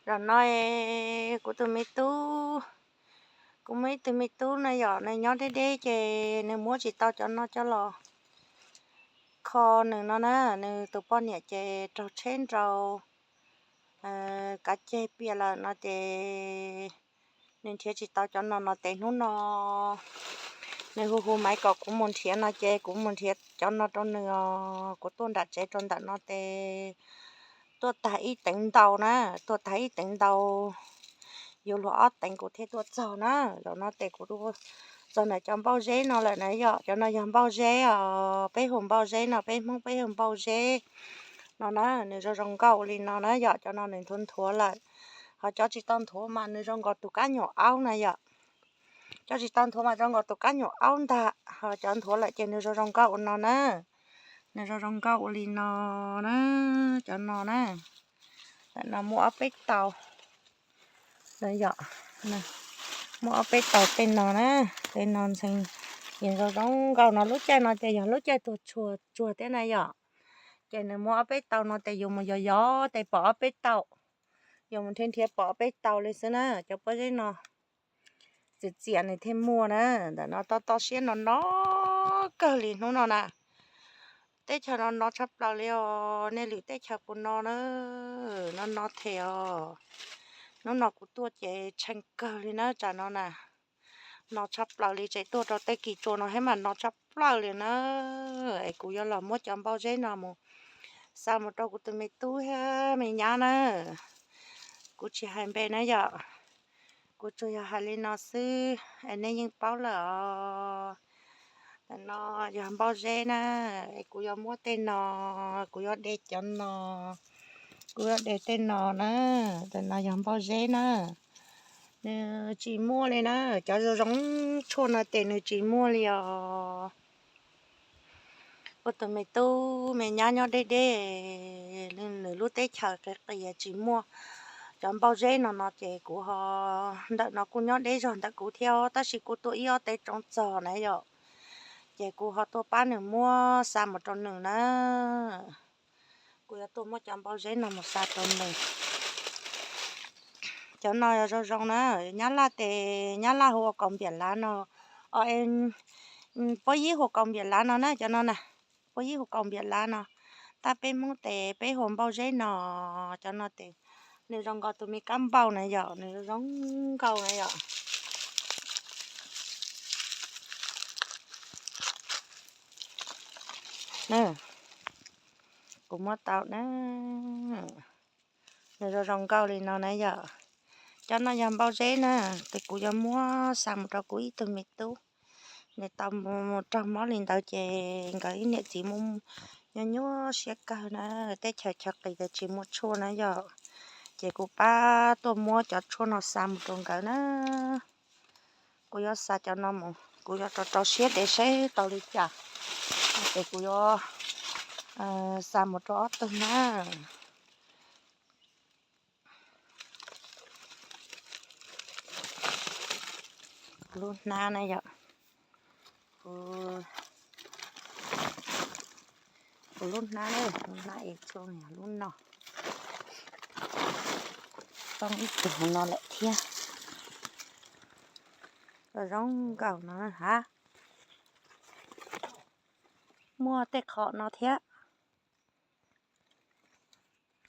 Zaum no kuv tus me tub, kuv muaj ib tug me tub no yom, nws nyob deb deb ces nws muab tsis tau cov no coj los kho nws no na. Nws tus poj niam ces raug tsheb nrau kav ceg piam lawm no ces nws nrhiav tsis tau cov no no ces hnub no nws hu hu maiv kom kuv mus nrhiav no ces kuv mus nrhiav cov no rau nws os. Kuv tuaj nram tsev rau ntawm no ces tuaj tag ib teev ntau na, tuaj tag ib teev ntau, yuav luag ob teev kuv thiaj tuaj txog na. Zaum no ces kuv txog ntawm cov npauj zeb no lawm na yom. Cov no yog npauj zeb os, peb hu npauj zeb no, peb Hmoob peb hu npauj zeb no na. Nws zoo zoo nkauj li no na yom, cov no nws nthuav nthuav lawm. Ho cov tsis tau nthuav mas nws zoo nkaus tus kab nyuam aub na yom. Cov tsis tau nthuav mas zoo nkaus tus kab nyuam aub ntag, ho cov nthuav lawm ces nws zoo zoo nkauj ua no na. Nws zoo zoo nkauj ua li no na, cov no na. Ntawm no muaj ob peb tau, yom, muaj ob peb tau tej no na. Tej no ntxhee yeej zoo zoo nkauj no. Lub caij no ces yog lub caij tuag tsuag tsuag thiab na yom. Ces nws muaj ob peb tau no ces yus mus yos yos ces pom ob peb tau, yus mus nrhiav nrhiav pom ob peb tau li xwb na. Cov pob zeb no txias txias nws thiaj muaj na. Ntawm no to to siab no no kawg li hnub no na. Teb chaws no no tshaj plaws li os, nej lwm teb chaws puas no na? No no thiab os. Hnub no kuv tuaj ces tshee kawg li na tsam no na. No tshaj plaws li, tseem tuaj rau tej kis tsua no thiab mas no tshaj plaws li na. Es kuv yuav los muab cov npauj zeb no mus xa mus rau kuv tus me tub thiab me nyab na. Kuv tsis hais npe na yom, kuv tsuas yog hais li no xwb es nej yeej paub lawm os. Ntawm no yog npauj zeb na, es kuv yuav muab tej no, kuv yuav de cov no, kuv yuav de tej no na. Ntawm no yog npauj zeb na, nws tsis muaj li na. Cov zoo zoo tshuaj no ces nws tsis muaj li os. Kuv tus me tub me nyab nyob deb deb, nws lub teb chaws qias qias tsis muaj cov npauj zeb no no ces kuv ho, ntawm no kuj nyob deb zog ntawm kuv thiab tab sis kuj tuaj ib ob teb tsoov txog na yom. Ces kuv ho tuaj pab nws muab xa mus rau nws na. Kuv yuav tuaj muab cov npauj zeb no mus xa rau nws. Cov no yog zoo zoo na, nyab laj tes nyab laj hu ua kaus npiam lav no, o, puab yib hu kaus npiam lav no na, cov no na, puab yib hu kaus npiam lav no, tab peb Hmoob tes peb hu npauj zeb no. Cov no tes nws zoo nkaus tus me kab npauj na yom, nws zoo zoo nkaus na yom. Kuv muab tau na, nws zoo zoo nkauj li no na yom. Cov no yog npauj zeb na, ces kuv yuav muab xa mus rau kuv ib tug me tub. Nws tau mus raug mob li ntawd ces nkawd ib niam txiv mus nyob nyuaj siab kawg na, teb chaws chaw qis ces tsis muaj tshuaj na yom. Ces kuv pab tuaj muab cov tshuaj no xa mus rau nkawd na. Kuv yuav xa cov no mus, kuv yuav rau rau siab ces saib tau li cas, ces kuv yuav xa mus rau ob tug na. Kuv lub hnab na yom, kuv lub hnab, lub hnab es tshuaj yog lub no, poob ib tug no lawm thiab. Zoo zoo nkauj no hab. Muaj tej qhov no thiab.